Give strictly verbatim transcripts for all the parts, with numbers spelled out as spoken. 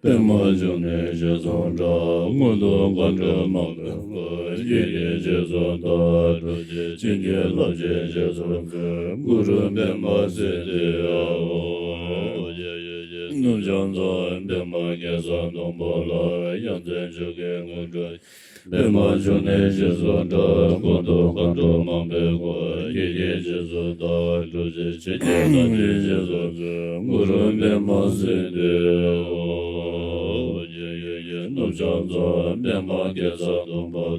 པདྨ་འབྱུང་གནས་ཞེས་སུ་གྲགས། སྔོན་དུ་མཁའ་འགྲོ་མང་པོས་བསྐོར། ཡི་གེ་རྗེས་སུ་བདག་སྒྲུབ་ཀྱིས། བྱིན་གྱིས་བརླབ་ཕྱིར་རྗེས་སུ་མཛད། གུ་རུ་པདྨ་སིདྡྷི་ཧཱུྃ། ནུབ་བྱང་མཚོ་པདྨ་རྒྱལ་ས་སྡོང་པོ་ལ། ཡ་མཚན་མཆོག་གི་དངོས་གྲུབ། པདྨ་འབྱུང་གནས་ཞེས་སུ་གྲགས། སྔོན་དུ་མཁའ་འགྲོ་མང་པོས་བསྐོར། ཡི་གེ་རྗེས་སུ་བདག་སྒྲུབ་ཀྱིས། བྱིན་གྱིས་བརླབ་ཕྱིར་རྗེས་སུ་མཛད། གུ་རུ་པདྨ་སིདྡྷི་ཧཱུྃ། ནུབ་བྱང་མཚོ་པདྨ་རྒྱལ་ས་སྡོང་པོ་ལ།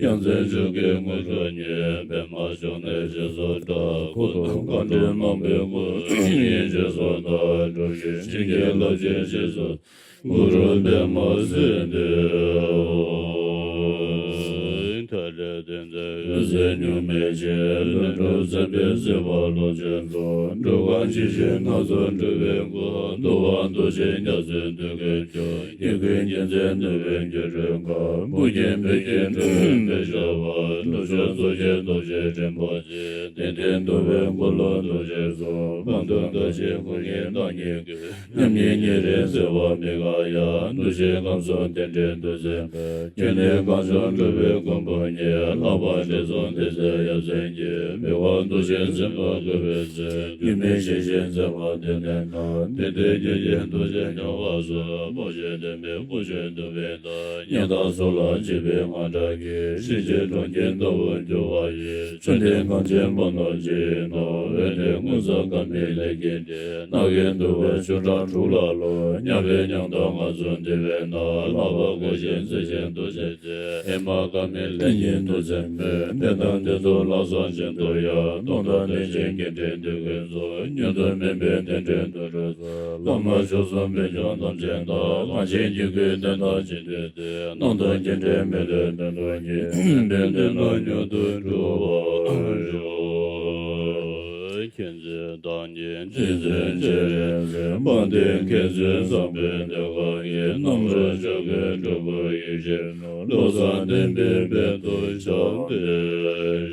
ཡ་མཚན་མཆོག་གི་དངོས་གྲུབ་བརྙེས། པདྨ་འབྱུང་གནས་ཞེས་སུ་གྲགས། སྔོན་དུ་མཁའ་འགྲོ་མང་པོས་བསྐོར། ཡི་གེ་རྗེས་སུ་བདག་སྒྲུབ་ཀྱིས། བྱིན་གྱིས་བརླབ་ཕྱིར་རྗེས་སུ། གུ་རུ་པདྨ་སིདྡྷི་ཧཱུྃ། མཐའ་ཡས་དོན་མཛད་འོད་གསལ་གཉུག་མའི་ཞིང་། ལྷུན་གྲུབ་སེམས་དཔའི་སྲིད་པ་ལོངས་སྤྱོད་རྫོགས། འགྲོ་ཀུན་ཇི་བཞིན་སྣ་ཚོགས་སྤྲུལ་པའི་སྐུ། འདུལ་བ་མདོ་ཆེན་རྒྱ་མཚོའི་མདུན་བསྐྱོད་མཆོག། སྐྱེ་ཀུན་རྒྱལ་མཚན་ནུས་པའི་སྐྱེ་འགྲོའི་མཁའ། དབུ་རྒྱན་བོད་ཀྱི་འགྲོ་བའི་དཔལ་འབྱོར་བ། ནུབ་ཕྱོགས་མཚོ་སྐྱེས་རྡོ་རྗེ་རིན་པོ་ཆེ། བདེ་ལྡན་འདུལ་བའི་འཁོར་ལོ་རྡོ་རྗེ་སོགས། མང་ཐོས་དགའ་བྱེད་སྐུ་བརྙེས་བདག་ཉིད་ཀྱི། མཉམ་ཉིད་ཉེ་རིང་བརྩེ་བ་མི་འགག་ཡང་། འདུ་ཤེས་ཁམས་གསུམ་རྟེན་འབྲེལ་འདུལ་མཛད་པའི། རྒྱལ་བསྟན་གངས་ལྗོངས་འགྲོ་བའི་མགོན་པོ་ཉིད། ལྷག་པར་དྲི་བསུང་ལྡན་སྲས་ཡབ་སྲས་ཀྱི། མི་དབང་འདུ་བྱེད་འཛིན་པ་བསྐུལ་བའི་ཚེ། རྒྱུད་སྨིན་ཞིང་གཤེགས་མཛད་པ་བདེ་ལྡན་ཁམས། བདེ་ལྡན་རྒྱལ་བྱེད་རྡོ་རྗེ་སྙིང་པོ་སོགས། མོས་སྤྱོད་ལྡན་པའི་སྐུ་མཆོག་འདུལ་བའི་མཐའ། ཡང་དག་ཚོགས་ལ་བརྗིད་པའི་དངངས་སྐྲག་གིས། གཤིན་རྗེའི་གྲོང་ཁྱེར་ལྟ་བུར་འགྱུར་བ་ཡི། མཚོན་ལྡན་གངས་ཅན་པོ་ཏ་ལའི་ནང་། འོད་ལྡན་མངོན་རྫོགས་ཀ་མེ་ལའི་སྐད་འདྲའི། རྣ་བརྒྱད་འདུལ་བའི་ཆུ་སྒྲ་དྲུག་ལ་ལོ། ཉ་པའི་ཉང་སྟོན་ང་ཚོ་འདུལ་བའི་ནང་། ལྷག་པར་སྐུ་ཞབས་རྩེ་ཆེན་རྡོ་རྗེ་རྩེ། ཨེ་མ་ཀ་མེ་ལེགས་སྙིང་བདུད་རྩི་སྨན། དེ་དང་དེ་ཚོ་ལ་སོགས་ཅི་འདུལ་ཡང་། སྟོང་དང་ལྷན་ཅིག་སྐྱེ་འབྲིང་འདུལ་ཁན་ཚོ། བསྙོན་དུ་མེད་པའི་རྟེན་འབྲེལ་འདུལ་རོགས། བླ་མ་མཆོག་གསུམ་དཔལ་འབྱོར་རྣམ་ཅན་དང་། གངས་ཅན་གྱི་སྐུའི་བསྟན་དང་སྤྱི་མཐུན་ཏེ། སྣང་སྟོང་སྐྱེ་འབྲིང་མི་ལུས་དོན་དུ་གཉེར། དཔལ་ལྡན་ལ་མྱུར་དུ་འགྲུབ་པར་ཤོག། མཁྱེན་བརྩེ་དང་ཉིན་མཁྱེན་བརྩེ་སྤྱན་རས་གཟིགས། དཔལ་ལྡན་མཁྱེན་བརྩེ་བཟང་པོའི་གདེང་ཁ་གིས། རྣམ་གྲོལ་མཆོག་གི་སྒྲུབ་ཕུག་ཡིད་བཞིན་ནོར། བློ་བཟང་བསྟན་པའི་དཔལ་དུ་ཤར་བའི་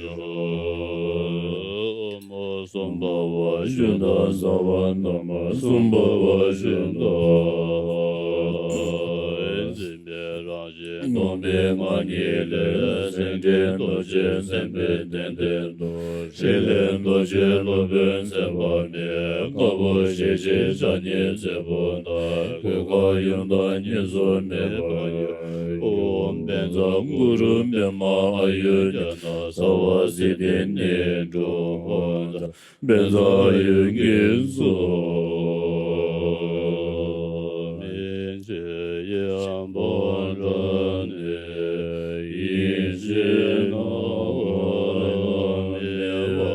ཤོག། ཨོཾ་སུམ་བྷ་བ་ཤུདྡྷ་སརྦ་ན་མ་སུམ་བྷ་བ་ཤུདྡྷ། འཛིན་པའི་རང་བཞིན་ སྟོང་པའི་ངང་ཉིད་ལས། སེང་ཁྲི་རྡོ་རྗེ་སེམས་དཔའི་གདན་སྟེང་དུ། ཕྲིན་ལས་རྡོ་རྗེ་སློབ་དཔོན་མཛད་པ་ནི། དཀར་པོ་ཞལ་གཅིག་ཕྱག་གཉིས་མཛད་པོ་དང་། གོས་དཀར་ཡང་དག་གཉིས་སུ་མེད་པ་ཡང་། ཨོཾ་བཛྲ་གུ་རུ་པདྨ་ཨཱ་ཡུར་ཛྙཱ་ན་སརྦ་སིདྡྷི་ནཻ་ཌཱུརྱ། བཛྲ་ཨཱ་ཡུར་གྱིས་སོ། མི་མཇེད་ཡང་བ་ར་ནི། ཡེ་ཤེས་སྣང་བ་མེད་པར།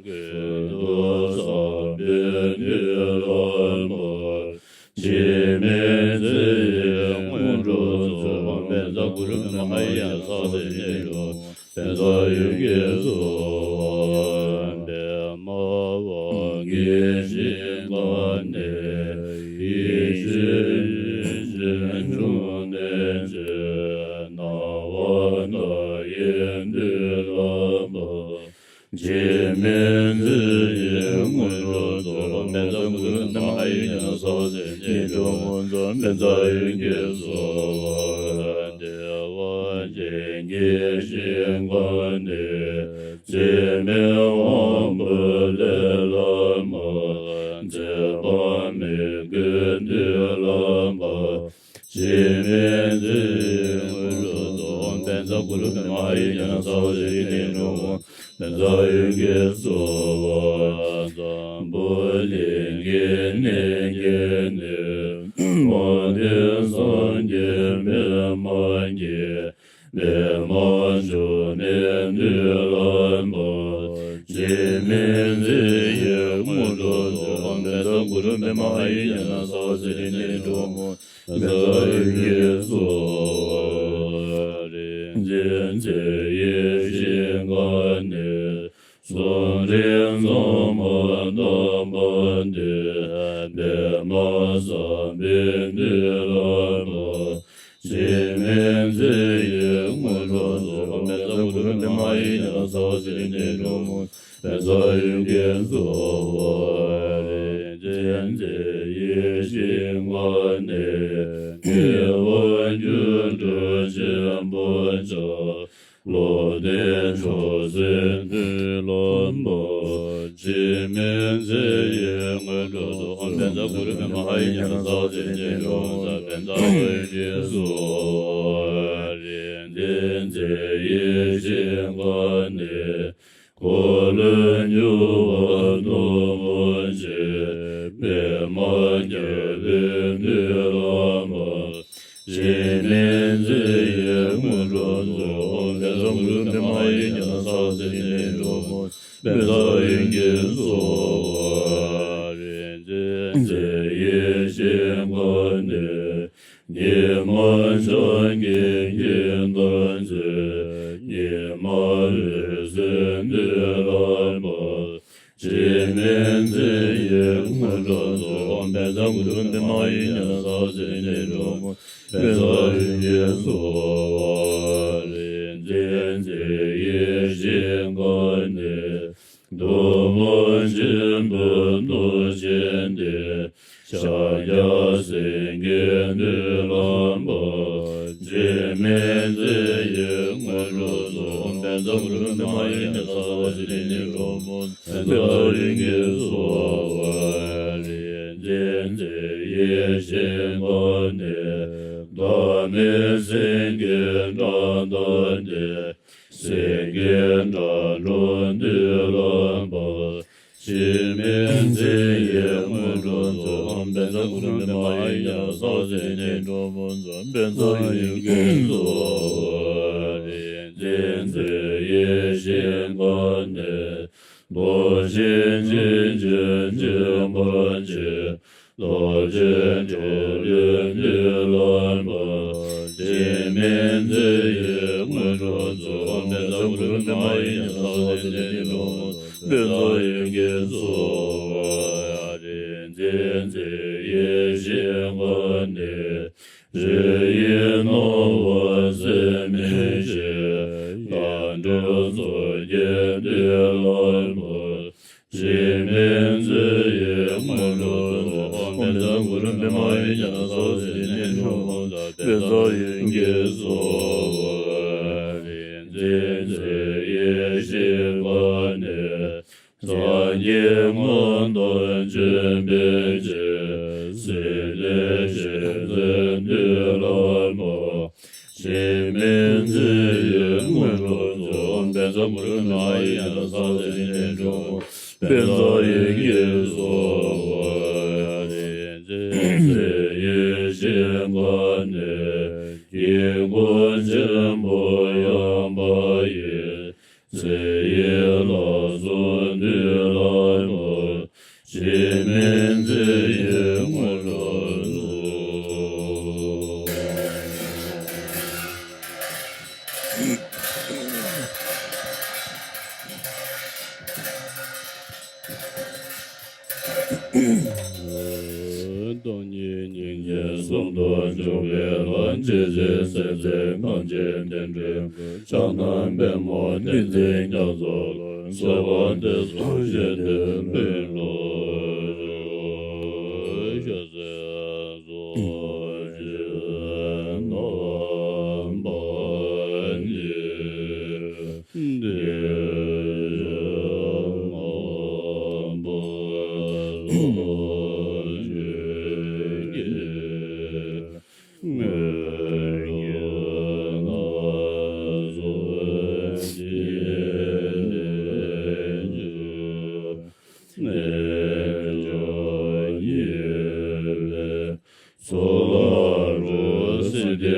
ཀུན་ཏུ་བཟང་པོའི་མདུན་ལམ་པ། འཇིགས་མེད་མཛད་ཡུལ་སྔོན་འགྲོ་རྫོགས། བཛྲ་གུ་རུ་པདྨ་ཨཱ་ཡུར་ཛྙཱ་ན་སརྦ་སིདྡྷི་ནཻ་ཌཱུརྱ། བཛྲ་ཨཱ་ཡུར་གྱིས་སོ། པདྨ་དབང་གི་ཞིང་ཁམས་ནས། ཡེ་ཤེས་ཡེ་ཤེས་འབྱུང་གནས་ཆེ། སྣང་བ་མཐའ་ཡས་མདུན་ལམ་པ། འཇིགས་མེད་མཛད་ཡུལ་སྔོན་འགྲོ་རྫོགས། བཛྲ་གུ་རུ་པདྨ་ཨཱ་ཡུར་ཛྙཱ་ན་སརྦ་སིདྡྷི་ནཻ་ཌཱུརྱ། བཛྲ་ཨཱ་ཡུར་གྱིས་སོ། བདེ་བ་ཅན་གྱི་ཞིང་ཁམས་ནས། འཇིགས་མེད་དབང་པོའི་ལས་ལམ་པ། འཛད་པ་མེད་ཀུན་འདུས་ལམ་པ། འཇིགས་མེད་མཛད་ཡུལ་སྔོན་འགྲོ་རྫོགས། བཛྲ་གུ་རུ་པདྨ་ཨཱ་ཡུར་ཛྙཱ་ན་སརྦ་སིདྡྷི་ནཻ་ཌཱུརྱ། བཛྲ་ཨཱ་ཡུར་གྱིས་སོ། འཛམ་བུ་གླིང་གི་གནས་བརྒྱད་ནས། དཔལ་ལྡན་སངས་རྒྱས་པདྨ་རྒྱལ། པདྨ་འབྱུང་གནས་མདུན་ལམ་པ། འཇིགས་མེད་མཛད་ཡུལ་སྔོན་འགྲོ་རྫོགས། བཛྲ་གུ་རུ་པདྨ་ཨཱ་ཡུར་ཛྙཱ་ན་སརྦ་སིདྡྷི་ནཻ་ཌཱུརྱ། བཛྲ་ཨཱ་ཡུར་གྱིས་སོ། རིག་འཛིན་མཛད་ཡུལ་ཞིང་ཁམས་ནས། གསུམ་རིག་མཚན་མ་རྣམ་པར་ལྡན། པདྨ་བཟང་པོའི་མདུན་ལམ་པ། འཇིགས་མེད་མཛད་ཡུལ་སྔོན་འགྲོ་རྫོགས། བཛྲ་གུ་རུ་པདྨ་ཨཱ་ཡུར་ཛྙཱ་ན་སརྦ་སིདྡྷི་ནཻ་ཌཱུརྱ། བཛྲ་ཨཱ་ཡུར་གྱིས་སོ། རིག་འཛིན་མཛད་ཡུལ་ཞིང་ཁམས་ནས། དགེ་བ་རྒྱུ་འབྲས་ཆེན་པོ་བྱ། བློ་ལྡན་མཆོག་སྲེད་མདུན་ལམ་པ། འཇིགས་མེད་མཛད་ཡུལ་སྔོན་འགྲོ་རྫོགས། བཛྲ་གུ་རུ་པདྨ་ཨཱ་ཡུར་ཛྙཱ་ན་སརྦ་སིདྡྷི་ནཻ་ཌཱུརྱ། བཛྲ་ཨཱ་ཡུར་གྱིས་སོ། རིག་འཛིན་མཛད་ཡུལ་ཞིང་ཁམས་ནས། འཁོར་ལོས་སྒྱུར་བ་སྟོབས་པོ་ཆེ། པདྨ་རྒྱལ་པོའི་མདུན་ལམ་པ། འཇིགས་མེད་མཛད་ཡུལ་སྔོན་འགྲོ་རྫོགས། བཛྲ་གུ་རུ་པདྨ་ཨཱ་ཡུར་ཛྙཱ་ན་སརྦ་སིདྡྷི་ནཻ་ཌཱུརྱ། བཛྲ་ཨཱ་ཡུར་གྱིས་སོ། རིག་འཛིན་མཛད་ཡུལ་ཞིང་ཁམས་ནས། ཉི་མ་འཆར་ཀའི་དཀྱིལ་དུ་མཛད། ཉི་མ་འོད་ཟེར་མདུན་ལམ་པ། འཇིགས་མེད་མཛད་ཡུལ་སྔོན་འགྲོ་རྫོགས། བཛྲ་གུ་རུ་པདྨ་ཨཱ་ཡུར་ཛྙཱ་ན་སརྦ་སིདྡྷི་ནཻ་ཌཱུརྱ། བཛྲ་ཨཱ་ཡུར་གྱིས་སོ། རིག་འཛིན་མཛད་ཡུལ་ཞིང་ཁམས་ནས། གཏུམ་མོ་ཆེན་པོའི་གཏོར་ཆེན་འདི། ཕྱག་རྒྱ་སེང་གེའི་མདུན་ལམ་པ། འཇིགས་མེད་མཛད་ཡུལ་སྔོན་འགྲོ་རྫོགས། བཛྲ་གུ་རུ་པདྨ་ཨཱ་ཡུར་ཛྙཱ་ན་སརྦ་སིདྡྷི་ནཻ་ཌཱུརྱ། བཛྲ་ཨཱ་ཡུར་གྱིས་སོ། རིག་འཛིན་མཛད་ཡུལ་ཞིང་ཁམས་ནས། བདག་མེད་སེང་གེའི་སྒྲ་དང་ལྡན། སེང་གེ་སྒྲ་སྒྲོགས་མདུན་ལམ་པ། འཇིགས་མེད་མཛད་ཡུལ་སྔོན་འགྲོ་རྫོགས། བཛྲ་གུ་རུ་པདྨ་ཨཱ་ཡུར་ཛྙཱ་ན་སརྦ་སིདྡྷི་ནཻ་ཌཱུརྱ། བཛྲ་ཨཱ་ཡུར་གྱིས་སོ། རིག་འཛིན་མཛད་ཡུལ་ཞིང་ཁམས་ནས། རྡོ་རྗེ་འཆང་གི་སྤྱན་འབར་བ། རྡོ་རྗེ་འཇོམས་ལུས་མདུན་ལམ་པ། འཇིགས་མེད་མཛད་ཡུལ་སྔོན་འགྲོ་རྫོགས། བཛྲ་གུ་རུ་པདྨ་ཨཱ་ཡུར་ཛྙཱ་ན་སརྦ་སིདྡྷི་ནཻ་ཌཱུརྱ། བཛྲ་ཨཱ་ཡུར་གྱིས་སོ། རིག་འཛིན་མཛད་ཡུལ་ཞིང་ཁམས་ནས། རིག་ཡུལ་སྣང་བ་ཟད་མི་ཤེས། མཁའ་འགྲོ་ཚོགས་ཀྱི་མདུན་ལམ་པ། འཇིགས་མེད་མཛད་ཡུལ་སྔོན་འགྲོ་རྫོགས། བཛྲ་ གུ་རུ་མི་མ་ཡིན་ཀྱང་སོགས་ཟེར་ནས་འབྱུང་བ་དང་། དཔལ་རྩ་ཡི་གེ་སོགས་རིག་འཛིན་ཚེ་ཡི་ཤེས་པ་ནི། སངས་རྒྱས་མངོན་མཐོ་ཆོས་འཕེལ་ཕྱིར། སྲིད་ནས་ཞི་མཛད་འདུལ་བ་མ། ཞི་མི་མཛད་ཡུལ་སྔོན་འགྲོ་རྫོགས། དཔལ་རྩ་གུ་རུ་མི་མ་ཡིན་ཀྱང་སོགས་ཟེར་ནས་འབྱུང་བ། དཔལ་རྩ་ཡི་གེ་སོགས་རིག་འཛིན་ཚེ་ཡི་ཤེས་པ་ནི། དཀྱིལ་འཁོར་ཆེན་པོ་ཡངས་པ་ཡི། ཚེ་ཡི་ལྷ་ཚོགས་འདུས་ལ་མོ། ཞི་མི་མཛད་ཡུལ་སྔོན་འགྲོ་རྫོགས། སྟོང་ཉིད་སྙིང་རྗེ་གསུམ་དུ་འཇུག་པའི་ལྷ། འཇིགས་བྱེད་སྲིད་རྩེ་ཁམས་ཀྱི་རྟེན་འབྲེལ་ཕྱག་ན་པདྨོ་བསྟན་འཛིན་རྒྱ་མཚོ་ལ། གསོལ་བ་འདེབས་སོ་བཞེད་དོན་ཕུལ་ལོ། ཞབས་སོར་གསོལ་ཞིང་ནམ་པ་ནི། འདི་ཕྱག་ནམ་པ་ལ་ཞུ་གེ།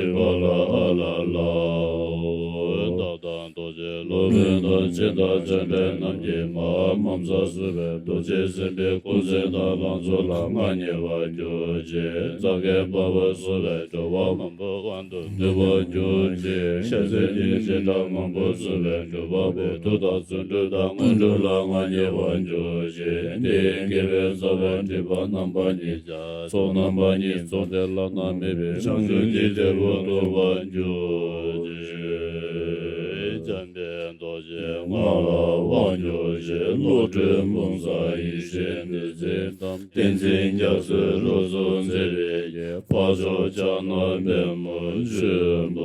རྡོ་རྗེ་སློབ་དཔོན་དང་། ཇི་ལྟར་བྱོན་པའི་རྣམ་མཁྱེན་མ། མ་གསལ་བཟོད་པའི་རྡོ་རྗེ་སེམས་དཔའི་སྐུ་ཚེ་དང་ལང་ཚོ་ལ་མངའ་བརྙེས་པར་གྱུར་ཅིག། རྩ་བརྒྱད་འབར་བར་གསོལ་བའི་སྒྲུབ་པ་མང་པོ་དབང་དུ་འདུས་པར་གྱུར་ཅིག། ཤ་ཟའི་སྙིང་རྗེ་དང་མང་པོ་གསོལ་བའི་སྒྲུབ་པ་པོ། མཐུ་དང་བརྩོན་འགྲུས་དང་དངོས་གྲུབ་ལ་མངའ་བརྙེས་པར་གྱུར་ཅིག། དེའི་དགེ་བའི་རྩ་བ་སྒྲིབ་པ་རྣམ་པ་གཉིས་ཀྱང་ཚོགས་རྣམ་པ་གཉིས་རྫོགས་ཏེ་བླ་ན་མེད་པའི་བྱང་ཆུབ་ཀྱི་འབྲས་བུ་ཐོབ་པར་གྱུར་ཅིག། འཇམ་དཔལ་རྡོ་རྗེ་ང་ལ་དབང་སྒྱུར་ཅིག། བློ་གྲོས་འབུམ་ཚོགས་ཡེ་ཤེས་བདུད་རྩིའི་གཏམས། ཏིང་འཛིན་རྒྱ་མཚོའི་རོ་ཚོགས་མཛད་པའི་རྒྱལ། འཕགས་མཆོག་ཕྱག་ན་པདྨོ་བཞུགས་པ།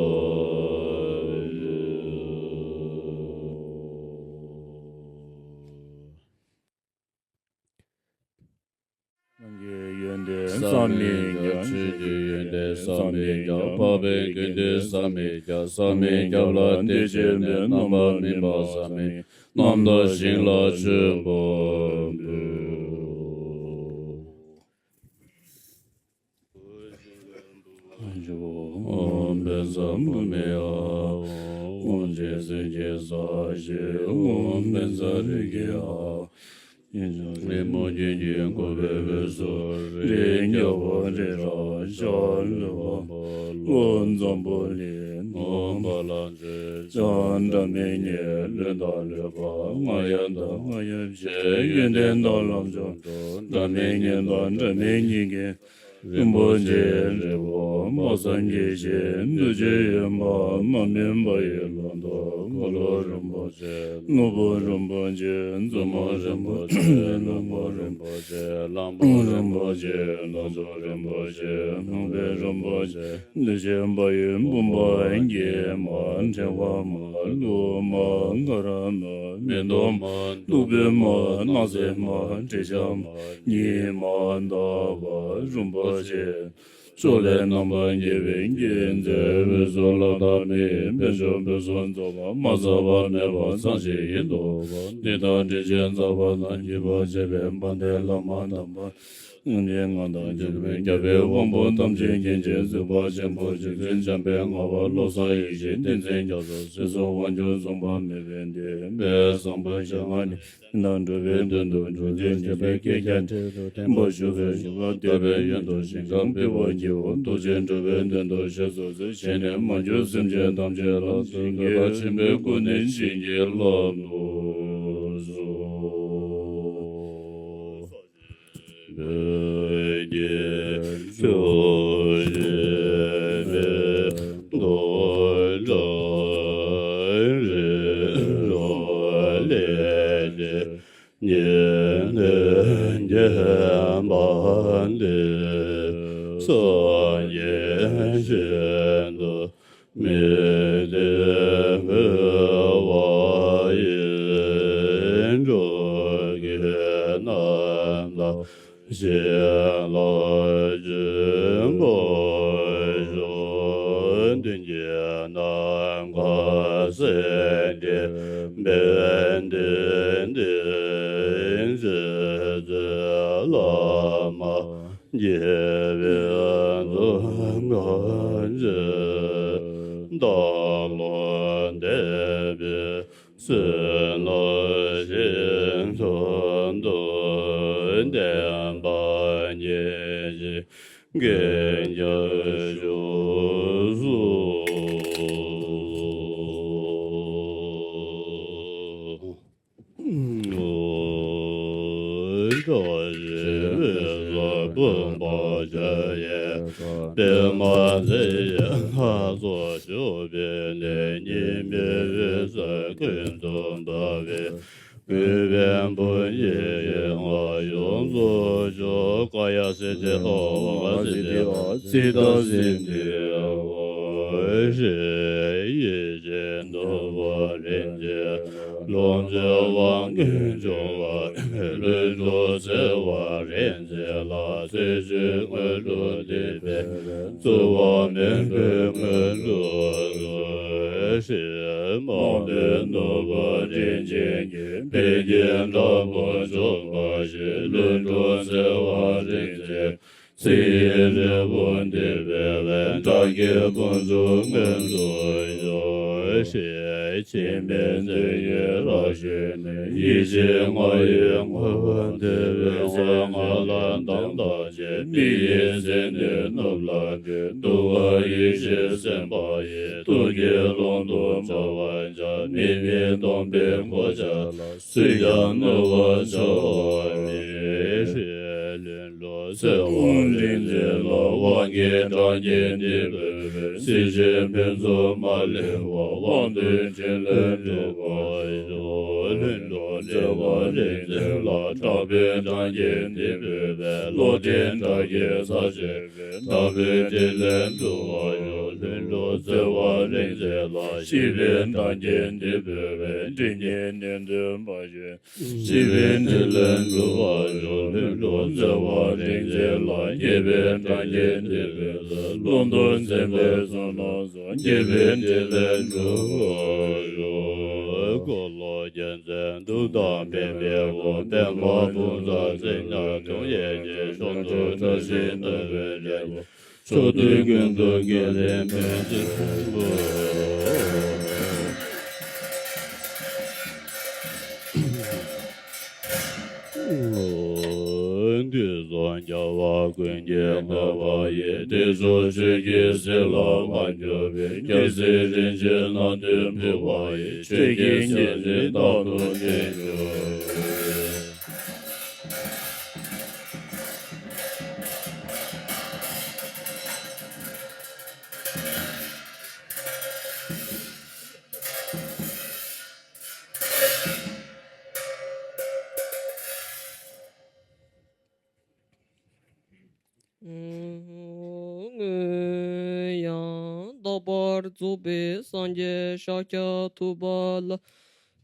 ནམ་མཁའི་ཡོན་ཏན་བསམ་མི་ཁྱབ། ཆོས་ཀྱི་ཡོན་ཏན་བསམ་མི་ཁྱབ། འཕགས་པའི་དགེ་འདུན་བསམ་མི་ཁྱབ། བསམ་མི་ཁྱབ་ལ་གཏད་ཅིང་སྨོད། རྣམ་པར་སྨིན་པ་བསམ་མི་ཁྱབ། རྣམ་དག་ཞིང་ལ་མཆོད་པ་འབུལ། ཨོཾ་བཛྲ་བྷཱུ་མི་ཨཱཿཧཱུྃ། ཨོཾ་བཛྲ་སེར་སྐྱའི་ས་གཞི། ཨོཾ་བཛྲ་རེ་ཁེ་ཨཱཿཧཱུྃ། ཡེ་ཤེས་རི་མོ་བརྒྱད་ཀྱིས་བསྐོར་བའི་དབུས་སུ། རིགས་བརྒྱ་པ་རི་རབ་ཤ་རུས་པ། ལྷོ་འཛམ་བུ་གླིང་། ནུབ་བ་ལང་སྤྱོད། བྱང་སྒྲ་མི་སྙན་ལུས་དང་ལུས་པ། རྔ་ཡབ་དང་རྔ་ཡབ་ཆེ། ཡོན་ཏན་དང་ལམ་མཆོག་འགྲོ། སྒྲ་མི་སྙན་དང་སྒྲ་མི་སྙན་མཁན། རིན་པོ་ཆེའི་རི་བོ་དཔག་བསམ་གྱི་ཞིང་། འདུ་བྱེད་ཡོད་པ་མ་སྨིན་པ་ཡི་ལོ་ཏོག་འཁོར་ལོ་རིན་པོ་ཆེ། ནོར་བུ་རིན་པོ་ཆེ། མཛུབ་མོ་རིན་པོ་ཆེ། ནག་པོ་རིན་པོ་ཆེ། གླང་པོ་རིན་པོ་ཆེ། ལྷ་ཚོགས་རིན་པོ་ཆེ། ནོར་བུ་རིན་པོ་ཆེ། འདུ་བྱེད་པ་ཡི་བུམ་པ་འགྱེད་མ། ཕྲེང་བ་མ། ལུགས་མ། དཀར་མ། མེ་ཏོག་མ། བདུག་སྤོས་མ། སྣང་གསལ་མ། དྲི་ཆབ་མ། ཉི་མ་ཟླ་བ་རིན་པོ་ཆེ། ཕྱོགས་ལས་རྣམ་པར་རྒྱལ་བའི་དགྱེས་མཛད། འོད་ཟེར་ལ་དྭགས་མའི་དཔལ་མཆོག་འབུལ་སོགས་རྫོགས་པ་མ་ཟད་པ་མེད་པ་ཚང་ཞིང་ཡིན་འདུག་པ། འདི་དང་དྲིན་ཅན་ཚངས་པ་དང་བརྒྱུད་པར་བཅས་པའི་དཔལ་ལྡན་བླ་མ་དམ་པ་རྣམས་ཀྱི་ངག་དང་རྒྱལ་བའི་རྒྱལ་བའི་དབང་པོ་ཐམས་ཅད་མཁྱེན་ཅིང་གཟིགས་པ་ཆེན་པོ་རྗེ་བཙུན་འཇམ་དཔལ་ངག་དབང་བློ་བཟང་ཡེ་ཤེས་བསྟན་འཛིན་རྒྱ་མཚོ་སྲིད་གསུམ་དབང་ཕྱུག་མཚུངས་པ་མེད་པའི་བདེན་པའི་བཟང་པོ་ཞལ་སྔ་ནས། དེ་དག་འགྲོ་བའི་དོན་དུ་འབྱུང་ལྡན་འཇམ་དཔལ་སྐྱེས་ཀྱང་ཁྲི་རུ་འཐོན་པར་བཞུགས་པའི་བཞུགས་སྒར་བསྟོད་པའི་ཡོན་དུ་ཞིང་ཁམས་སྤེལ་བར་བགྱིའོ། ཐུགས་རྗེས་འགྲོ་བའི་དོན་དུ་ཞབས་སུ་མཆི། ཞལ་ནས་མ་གྱུར་སེམས་ཅན་ཐམས་ཅད་ལ། གསོལ་བ་ཆེན་པོའི་སྒོ་ནས་བྱིན་གྱིས་བརླབ་ཏུ་གསོལ། བོད་ཀྱི་ཆོས་བྱེད་པའི་རྡོ་གྲྭ་རི་རབ་ལས་ཀྱི་ཉེ་གནས་རྒྱས་པ་འདི། སངས་རྒྱས་ཞིང་དུ་མི་འདོད་འགྲོ་བ་ཡི། འགྲོ་ཀུན་རྣམ་དག་ཞིང་ལ་འཇུག་པར་ཤོག། མདུན་གྱི་ནམ་མཁའ་སེང་ལྡེང་པའི་མདུན་དུ། རྗེ་བཙུན་བླ་མ་དགྱེས་པའི་གདུང་ཁང་ཆེན། བདག་བློ་འདས་པའི་བསོད་ནམས་ཞིང་དུ་བདེན་པ་ཉིད་ཀྱི་རྒྱལ་བརྒྱར་བཞུགས་སོ། བཀྲ་ཤིས་པའི་གཟའ་སྤེན་པ་བྱ་ཡི། པདྨ་འཛིན་ཡི་ལྷ་ཚོགས་བཞུགས་པའི་གནས། ཉི་མའི་འོད་ཟེར་ཀུན་ཏུ་འབར་བའི་གུས་པའི་སྤོས་ཀྱི་ཡན་ལག་ཡོངས་སུ་གྱུར། ཀཱ་ཡ་སིདྡྷི་ཨཱ་ཝཱ་ཀ་སིདྡྷི་ཨཱ་ཙིཏྟ་སིདྡྷི་ཨཱ། ཧྲཱིཿ། ཡིད་བཞིན་ནོར་བུ་རིན་ཆེན་ལོངས་སྤྱོད་པ། ཀུན་འབྱུང་བ་ལྷུན་གྲུབ་བརྩེ་བ་རིག་འཛིན་ལ། ཚེ་སྲིད་དངོས་གྲུབ་འདོད་པའི་རྩོལ་བ་མེད་པའི་དངོས་གྲུབ་སྩོལ། ཧྲཱིཿ། མ་འདྲེས་ནོར་བུ་རིན་ཆེན་གྱི་ཕ་གིའི་བྲག་ཕུག་འཇོམས་པར་ཤོག། ལྷུན་གྲུབ་བརྩེ་བ་རིག་འཛིན་ཚེ་ཡི་འབྲས་བུ་འདོད་པའི་བྲག་གི་དཀོན་མཆོག་དངོས་གྲུབ་ཤོག། ཧྲཱིཿ། འཆི་མེད་མཚན་ཉིད་རབ་བཞད་ནས། ཡེ་ཤེས་ལྔ་ཡི་ངོ་བོར་འདུས་པའི་གསང་སྔགས་ལྷ་དང་མཐའ་ཅན། མི་ཡི་མཚན་ནས་ནུབ་ལ་འགྲོ། འདུལ་བ་ཡེ་ཤེས་སེམས་དཔའ་ཡི། ཐུགས་ཀྱི་ཀློང་དུ་འཕོ་བར་བྱ། མི་མེད་སྟོང་པའི་གོ་ཆ་ལ། སུས་ཀྱང་གནོད་པར་བྱ་བ་མེད། ཧྲཱིཿ། ལྷུན་གྲུབ་བརྩེ་བ་རིག་འཛིན་ལ། དབང་གི་གྲངས་ཀྱིས་འདི་འབོད་པས། སྲིད་ཞིའི་ཕུན་ཚོགས་མ་ལུས་པ། དབང་དུས་འཕྲིན་ལས་འགྲུབ་པར་ཤོག། ལྷུན་གྲུབ་བརྩེ་བ་རིག་འཛིན་ལ། དྲག་པོའི་གྲངས་ཀྱིས་འདི་འབོད་པས། བློ་གྲོས་དགྲ་བགེགས་ཚར་གཅོད་པའི། དྲག་པོའི་ཕྲིན་ལས་འགྲུབ་པར་ཤོག། ལྷུན་གྲུབ་བརྩེ་བ་རིག་འཛིན་ལ། ཞི་བའི་གྲངས་ཀྱིས་འདི་འབོད་པས། སྒྲིབ་གཉིས་ནད་གདོན་མ་བྱོན། ཞི་བའི་ཕྲིན་ལས་འགྲུབ་པར་ཤོག། ལྷུན་གྲུབ་བརྩེ་བ་རིག་འཛིན་ལ། ཉེས་པའི་གྲངས་ཀྱིས་འདི་འབོད་པས། ཀླུ་གདོན་འཛིན་པའི་ཚོགས་རྣམས་སོགས། ཉེས་པའི་ཕྲིན་ལས་འགྲུབ་པར་ཤོག། འཁོར་ལོ་རྒྱལ་མཚན་གདུགས་དང་བེམ་པོའི་དབུས། པདྨ་དཔུང་ཚོགས་འཛིན་སྐྱོང་ཡེ་ཤེས་མཆོག་ཏུ། བཀྲ་ཤིས་ནོར་བུའི་འབྲས་བུ། ཕྱོགས་དུས་ཀུན་ཏུ་དགེ་ལེགས་ཕུན་སུམ་ཚོགས། དུས་གསུམ་རྒྱལ་བ་ཀུན་གྱི་དངོས་པོ་ཡི། དེ་ཚོ་ཆོས་ཀྱི་ཟིལ་ལ་མ་གྱུར་པའི། རྒྱལ་སྲིད་རིན་ཆེན་གནག་དུང་ཕུལ་བ་ཡི། ཆོས་ཀྱི་སྤྱན་རས་རྟག་ཏུ་བརྟན་གྱུར། སྔོན་ཡང་དག་པར་རྫོགས་པའི་སངས་རྒྱས་ཤཱཀྱ་ཐུབ་པ་ལ།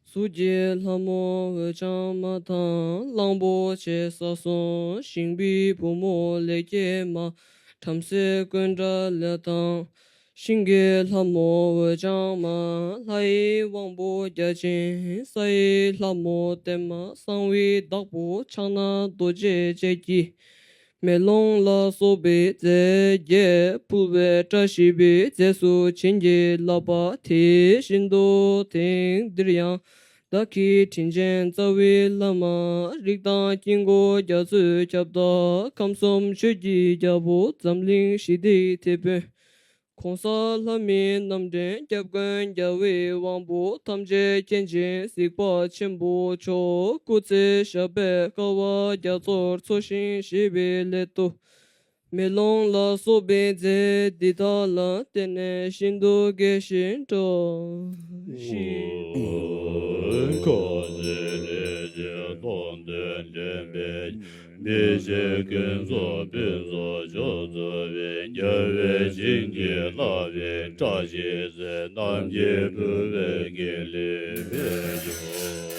གཟུགས་ཀྱི་ལྷ་མོ་འོད་འཆང་མ་དང་། གླང་པོ་ཆེ་ས་གསུམ་ཞིང་པའི་བུ་མོ་ལས་སྐྱེས་མ། བྲམ་ཟེ་ཀུན་དགའ་ལས་དང་། ཤིང་གི་ལྷ་མོ་འོད་འཆང་མ། ལྷ་ཡི་དབང་པོ་བརྒྱ་བྱིན། ས་ཡི་ལྷ་མོ་བརྟན་མ། གསང་བའི་བདག་པོ་ཕྱག་ན་རྡོ་རྗེ་ཅན་གྱིས། མེ་ལོང་ལ་སོགས་པའི་རྫས་བརྒྱད་ཕུལ་བས། བཀྲ་ཤིས་པའི་རྫས་སུ་བྱིན་གྱིས་བརླབས་པ། དེ་བཞིན་དུ་དེང་འདིར་ཡང་། བདག་གི་དྲིན་ཅན་རྩ་བའི་བླ་མ། རིགས་དང་དཀྱིལ་འཁོར་རྒྱ་མཚོས་ཁྱབ་བདག། ཁམས་གསུམ་ཆོས་ཀྱི་རྒྱལ་པོ། འཛམ་གླིང་ཞི་བདེའི་དེད་དཔོན། ༸གོང་ས་ལྷ་མིའི་རྣམ་འདྲེན། སྐྱབས་མགོན་རྒྱལ་བའི་དབང་པོ། ཐམས་ཅད་མཁྱེན་ཅིང་གཟིགས་པ་ཆེན་པོ་མཆོག། སྐུ་ཚེ་ཞབས་པད་བསྐལ་པ་རྒྱ་མཚོར་འཚོ་ཞིང་གཞེས་པའི་སླད་དུ། མེ་ལོང་ལ་སོགས་པའི་རྫས་འདི་དག་ལ་བརྟེན་ནས་ཤིན་ཏུ་དགྱེས་ཤིང་སྤྲོ་ཞིང་། ཁ་ཟས་ལས་ཀྱི་མཐོང་ཐོས་དྲན་པས། མི་ཤེས་ཀུན་རྫོགས་ཕུན་ཚོགས་མཆོག་སྩོལ་བའི། རྒྱལ་བའི་བྱིན་གྱིས་བརླབས་པའི་བཀྲ་ཤིས་ཚེ། རྣམ་མཁྱེན་འགྲོ་བའི་དགེ་ལེགས་འཕེལ་འགྱུར་བའི།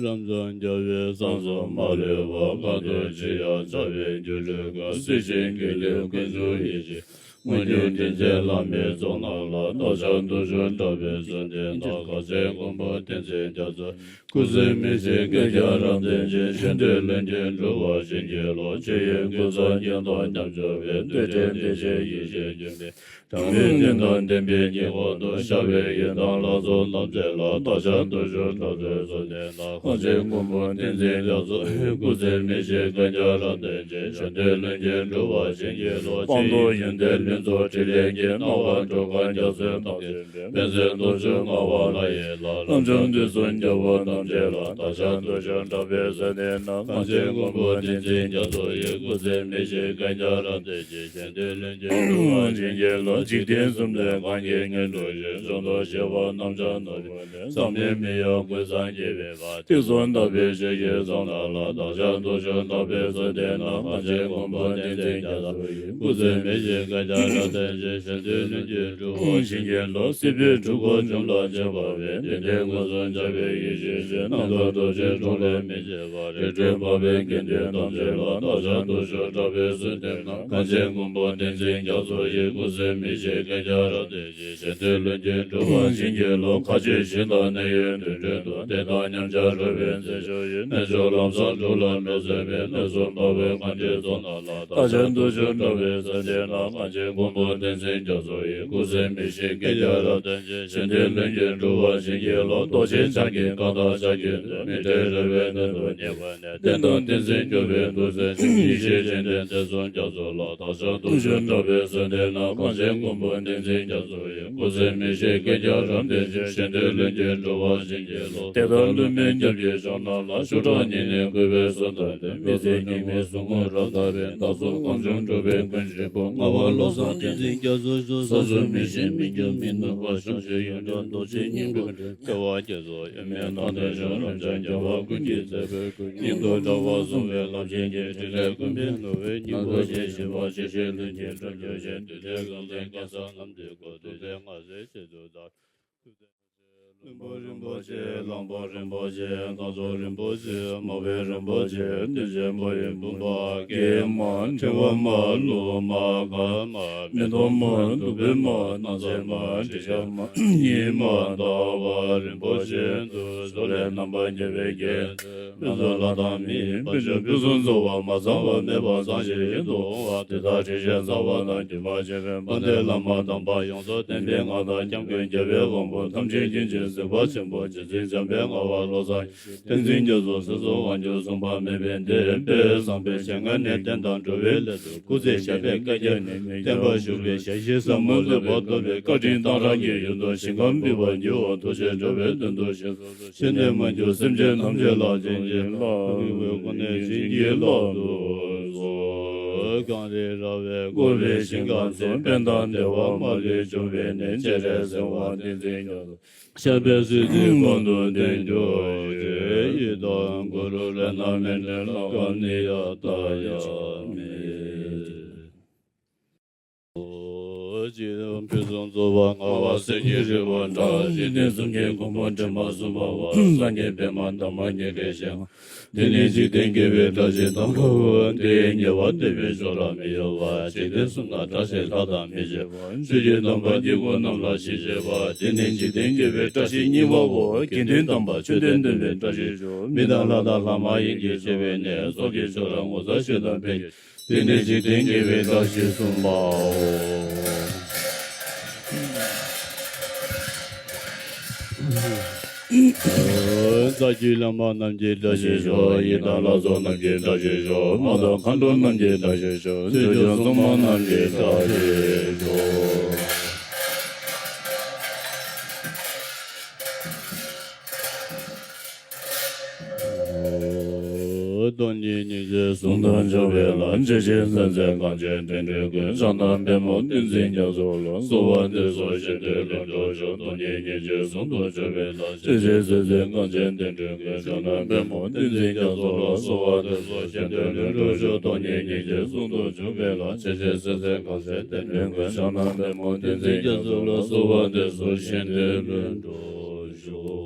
རབ་འབྱམས་རྒྱལ་བའི་གསང་གསུམ་མ་ལུས་པ། གང་དུ་མཆིས་ཡང་ཕྱག་འཚལ་སྒྱུ་འཕྲུལ་དཀར། གཟི་བྱིན་གྱི་རླབས་ཀུན་འབྱུང་ཡེ་ཤེས། དངོས་གྲུབ་དྲིན་ཅན་བླ་མའི་གཙུག་ན་ལ། བདག་ཅག་དུག་ཞུ་དྲག་པོའི་གཟུགས་འདི་ན། གངས་ཅན་མགོན་པོ་བསྟན་འཛིན་རྒྱ་མཚོ། སྐུ་ཚེ་མི་ཤིགས་བསྐལ་བརྒྱར་རབ་བརྟན་ཅིང་། གཞན་དོན་ལྷུན་གྱིས་འགྲུབ་པར་བྱིན་གྱིས་རློབས། ཆོས་དབྱིངས་ཀུན་བཟང་ཉིད་དང་མཉམ་སྦྱོར་བའི། རྡུལ་ཕྲན་བདེ་གཤེགས་ཡེ་ཤེས་ལྗོན་པའི། དྲང་བའི་སྟོན་དང་བདེན་པའི་ཉི་འོད་དུ། ཤར་བའི་ཡི་དམ་ལྷ་ཚོགས་རྣམས་བསྩལ་ལ། བདག་ཅག་དུག་ཞུ་དྲག་པོའི་གཟུགས་འདི་ན། གངས་ཅན་མགོན་པོ་བསྟན་འཛིན་རྒྱ་མཚོ་ཡི། སྐུ་ཚེ་མི་ཤིགས་བསྐལ་བརྒྱར་རབ་བརྟན་ཅིང་། གཞན་དོན་ལྷུན་གྱིས་འགྲུབ་པར་བྱིན་གྱིས་རློབས། སྤངས་རྟོགས་ཡོན་ཏན་ལྷུན་རྫོགས་ཕྲིན་ལས་ཀྱི། སྣང་བ་འགྲོ་ཁམས་རྒྱ་མཚོའི་མདངས་ཅན། པད་ཚལ་རྡོ་རྗེ་ངག་དབང་ལྷ་ཡི་ལྷ། ལྷ་ལྕམ་དུས་གསུམ་རྒྱལ་པོ་རྣམས་བསྩལ་ལ། བདག་ཅག་དུག་ཞུ་དྲག་པོའི་གཟུགས་འདི་ན། གངས་ཅན་མགོན་པོ་བསྟན་འཛིན་རྒྱ་མཚོ་ཡི། སྐུ་ཚེ་མི་ཤིགས་བསྐལ་བརྒྱར་རབ་བརྟན་ཅིང་། གཞན་དོན་ལྷུན་གྱིས་འགྲུབ་པར་བྱིན་གྱིས་རློབས། འཇིག་རྟེན་གསུམ་མདོའི་གངས་ཀྱི་ངོས་འགྲོ་ཞིང་། གཞོན་ནུ་གཤེགས་པ་རྣམས་ཀྱང་ནོར་བུ་ལས། བསམ་ཡས་མི་གཡོ་ཀུན་བཟང་རྒྱལ་བའི་དཔལ། ཐེག་གསུམ་དག་པའི་ཆོས་ཀྱི་གཙུག་ན་ལ། བདག་ཅག་དུག་ཞུ་དྲག་པོའི་གཟུགས་འདི་ན། གངས་ཅན་མགོན་པོ་བསྟན་འཛིན་རྒྱ་མཚོ་ཡི། སྐུ་ཚེ་མི་ཤིགས་བསྐལ་བརྒྱར་རབ་བརྟན་ཅིང་། གཞན་དོན་ལྷུན་གྱིས་འགྲུབ་པར་བྱིན་གྱིས་རློབས། སྲིད་པའི་འཁྲུལ་འཁོར་འཇོམས་ལ་བྱེད་པ་བས། བདེན་བདེན་མངོན་སུམ་འཆར་བའི་ཡེ་ཤེས་ཀྱིས། རྣམ་དག་རྡོ་རྗེ་གྲོང་ལས་མི་ཕྱེད་པར། རིག་འཕྲུལ་འཕགས་པའི་དགེ་འདུན་ཐམས་ཅད་ལ། བདག་ཅག་དུག་ཞུ་དྲག་པོའི་གཟུགས་འདི་ན། གངས་ཅན་མགོན་པོ་བསྟན་འཛིན་རྒྱ་མཚོ་ཡི། སྐུ་ཚེ་མི་ཤིགས་བསྐལ་བརྒྱར་རབ་བརྟན་ཅིང་། གཞན་དོན་ལྷུན་གྱིས་འགྲུབ་པར་བྱིན་གྱིས་རློབས། མཁའ་སྤྱོད་ཞིང་དང་གནས་ཡུལ་དུད་འགྲོའི་དུ། བདེ་དང་མཉམ་གཤིས་རོལ་པའི་མཛེས་ལྗོངས་ཡི། གནས་མཆོག་ལམ་བཟང་འགྲོ་ལ་འགྲོ་མཛད་པའི། གནས་གསུམ་འཕགས་པའི་གངས་ཀྱི་གཙུག་ན་ལ། བདག་ཅག་དུག་ཞུ་དྲག་པོའི་གཟུགས་འདི་ན། གངས་ཅན་མགོན་པོ་བསྟན་འཛིན་རྒྱ་མཚོ་ཡི། སྐུ་ཚེ་མི་ཤིགས་བསྐལ་བརྒྱར་རབ་བརྟན་ཅིང་། གཞན་དོན་ལྷུན་གྱིས་འགྲུབ་པར་བྱིན་གྱིས་རློབས། རྡོ་རྗེ་འཆང་གི་བཀའ་དང་ཕྱག་རྒྱའི་མཛོད། མི་འབྲལ་རོལ་པའི་གནད་དུ་གཉེར་བ་ནས། བསྟན་དང་བསྟན་འཛིན་སྐྱོབ་པའི་ཐུགས་སྲས་ཀྱི། ཡེ་ཤེས་སྤྱན་ལྡན་དུས་གསུམ་རྒྱ་མཚོ་ལ། བདག་ཅག་དུག་ཞུ་དྲག་པོའི་གཟུགས་འདི་ན། གངས་ཅན་མགོན་པོ་བསྟན་འཛིན་རྒྱ་མཚོ་ཡི། སྐུ་ཚེ་མི་ཤིགས་བསྐལ་བརྒྱར་རབ་བརྟན་ཅིང་། གཞན་དོན་ལྷུན་གྱིས་འགྲུབ་པར་བྱིན་གྱིས་རློབས། དེ་ལྟར་ལྷུན་པོའི་རྒྱབ་ཀྱི་ཕྱོགས་རྣམས་ལ། ཤུགས་དྲག་ཉི་ཟླའི་སྐུད་པས་བཟུང་བཏང་སྟེ། མི་བསྐྱོད་སྙིགས་མའི་ཟུག་རྔུ་རབ་དག་པའི། བདག་སོགས་གང་བྱུང་འགྲོ་བའི་ཀུན་གཞིར་བོར། ངག་དབང་བློ་བཟང་བསྟན་འཛིན་རྒྱ་མཚོ་མཆོག་ཟག་གཟུགས་མི་ཤེས་མི་འགྱུར་མི་ནུབ་པ། བྱང་ཆུབ་ཡོན་ཏན་རྡོ་རྗེ་སྙིང་པོ་འདྲ། བདེ་བ་རྒྱ་མཚོ་དབྱེར་མེད་མདངས་ལྡན་ཤོག་རབ་འབྱམས་རྒྱལ་བ་ཀུན་གྱི་སྲས་པོའི་སྐུ། སྙིང་ཐུབ་དྲག་པོ་བཟུང་བའི་རླབས་ཆེན་གྱི། ཕྲིན་ལས་ཀུན་ཕན་བསྣོལ་བའི་སྙིང་པོ་ཅན། ཞི་བ་གཤེགས་ཤིང་ལྷུན་གྱིས་གྲུབ་གྱུར་ཅིག། བདུད་སྡེ་གང་ལས་སྐལ་བཟང་རྣམས་འདི་བཀོད། ཐུབ་བསྟན་སྔགས་སྲས་ཆེད་དུ་བདག་ལྷུན་པོ་རིན་པོ་ཆེ། གླང་པོ་རིན་པོ་ཆེ། སྣ་ཚོགས་རིན་པོ་ཆེ། མ་འོངས་རིན་པོ་ཆེ། གདོན་ཆེན་པོ་ཡི་བུམ་པ། སྐྱེས་མ་འཁྲི་བ་མ་ལུས་མ་འགགས་མ། མེ་ཏོག་མ་བདུག་སྤོས་མ་སྣང་མཛད་མ། དྲི་ཆབ་མ་ཉི་མ་ཟླ་བ་རིན་པོ་ཆེ་འདི། གཟུགས་ལས་རྣམ་པར་རྒྱལ་བའི་རྒྱན། སྨན་གསུམ་ལྷ་དང་མིའི་དཔལ་འབྱོར་ཕུན་སུམ་ཚོགས་པ། མ་ཚང་བ་མེད་པ་ཚང་ཞིང་ཡུན་དུ་འོང་བ། དེ་དག་དྲི་ཞིང་བཟའ་བ་དང་སྒྱུ་མ་བྱས་པའི། དཔལ་ལྡན་བླ་མ་དམ་པ་ཡོངས་སུ་བསྟེན་པའི་ངག་དང་སྐྱབས་མགོན་རྒྱལ་བའི་དབང་པོ་ཐམས་ཅད་མཁྱེན་ཅིང་གཟིགས་པ་ཆེན་པོ་རྗེ་བཙུན་འཇམ་དཔལ་དབྱངས་བློ་བཟང་བསྟན་འཛིན་རྒྱ་མཚོ་སྲིད་གསུམ་དབང་སྒྱུར་མཚུངས་པ་མེད་པའི་བདེ་བའི་བསམ་པའི་ཞལ་སྔ་ནས་བསྟན་དང་འགྲོ་བའི་སླད་དུ་སྐུ་ཚེ་ཞབས་པད་བསྐལ་བརྒྱར་ནས་བརྟན་པར་བཞུགས་པའི་ཞལ་བཞེས་ཟབ་མོ་མཛད་པ་ཐོབ་པའི་བཀའ་དྲིན་གཏང་རག་གི་ཡུལ་དུ་ཞིང་ཁམས་འབུལ་བར་འགྱུར་བ་ཐུགས་རྗེ་འགྲོ་བའི་དོན་དུ་ཞིང་གསུམ་དུ་ཕྱིན་ཏེ་མ་གྱུར་སེམས་ཅན་ཐམས་ཅད་ལ་བྱིན་གྱིས་བརླབས། སྐུའི་སྒོ་ནས་བྱིན་གྱིས་བརླབ་ཏུ་གསོལ། གངས་རི་ར་བས་བསྐོར་བའི་ཞིང་ཁམས་སུ། ཕན་དང་བདེ་བ་མ་ལུས་འབྱུང་བའི་གནས། སྤྱན་རས་གཟིགས་དབང་བསྟན་འཛིན་རྒྱ་མཚོ། ཞབས་པད་སྲིད་མཐའི་གོང་དུ་བརྟན་གྱུར་ཅིག། ཡི་དམ་གུ་རུ་རཏྣ་མནྠ་ནི་ལོ་ཀ་ནི་ཡ་ཏ་ཡ་མི། ཕུན་སུམ་ཚོགས་པ་ལྔ་པ་གསེར་གྱི་རི་བོ་འདྲ། འཇིག་རྟེན་གསུམ་གྱི་མགོན་པོ་དྲི་མ་གསུམ་པ་བ། སངས་རྒྱས་པདྨ་འདབ་མ་ཉི་ཁྲི་ཞལ། དེ་ནི་འཇིག་རྟེན་དགེ་བའི་བཀྲ་ཤིས་དང་། དེའི་ཉེ་བར་བསྟོད་པའི་ཆོས་རབ་མི་གཡོ་བ། འཇིག་རྟེན་གསུམ་ན་བཀྲ་ཤིས་ལྷ་དང་མི་ཕྱེད་པ། ཆོས་ཀྱི་དམ་པ་དཀྱིལ་འཁོར་རྣམས་ལ་ཞི་བྱེད་པ། དེ་ནི་འཇིག་རྟེན་དགེ་བའི་བཀྲ་ཤིས་གཉིས་པའོ། དགེ་འདུན་དམ་པ་མཆོད་རྟེན་སྟོན་པའི་བཀྲ་ཤིས་ཤོག་མི་དང་ལྷ་དང་ལྷ་མ་ཡིན་གྱི་སྤྱོད་པའི་གནས། ཚོགས་ཀྱི་མཆོག་རབ་ངོ་མཚར་ཆོས་དང་ཕན་གྱི། དེ་ནི་འཇིག་རྟེན་དགེ་བའི་བཀྲ་ཤིས་གསུམ་པའོ། རྩ་བརྒྱུད་བླ་མ་རྣམས་ཀྱི་བཀྲ་ཤིས་ཤོག་ཡི་དམ་ལྷ་ཚོགས་རྣམས་ཀྱི་བཀྲ་ཤིས་ཤོག་མ་དང་མཁའ་འགྲོ་རྣམས་ཀྱི་བཀྲ་ཤིས་ཤོག་ཆོས་སྐྱོང་སྲུང་མ་རྣམས་ཀྱི་བཀྲ་ཤིས་ཤོག་སྟོང་ཉིད་སྙིང་རྗེ་ཟུང་དུ་འཇུག་པའི་ལམ། ཇི་ཕྱིར་གསལ་མཛད་གངས་ཅན་བསྟན་འགྲོའི་མགོན། ཕྱག་ན་པདྨོ་བསྟན་འཛིན་རྒྱ་མཚོ་ལ། གསོལ་བ་འདེབས་སོ་བཞེད་དོན་ལྷུན་གྲུབ་ཤོག་སྟོང་ཉིད་སྙིང་རྗེ་ཟུང་དུ་འཇུག་པའི་ལམ། ཇི་ཕྱིར་གསལ་མཛད་གངས་ཅན་བསྟན་འགྲོའི་མགོན། ཕྱག་ན་པདྨོ་བསྟན་འཛིན་རྒྱ་མཚོ་ལ། གསོལ་བ་འདེབས་སོ་བཞེད་དོན་ལྷུན་གྲུབ་ཤོག་སྟོང་ཉིད་སྙིང་རྗེ་ཟུང་དུ་འཇུག་པའི་ལམ། ཇི་ཕྱིར་གསལ་མཛད་གངས་ཅན་བསྟན་འགྲོའི་མགོན། ཕྱག་ན་པདྨོ་བསྟན་འཛིན་རྒྱ་མཚོ་ལ། གསོལ་བ་འདེབས་སོ་བཞེད་དོན་ལྷུན་གྲུབ་ཤོག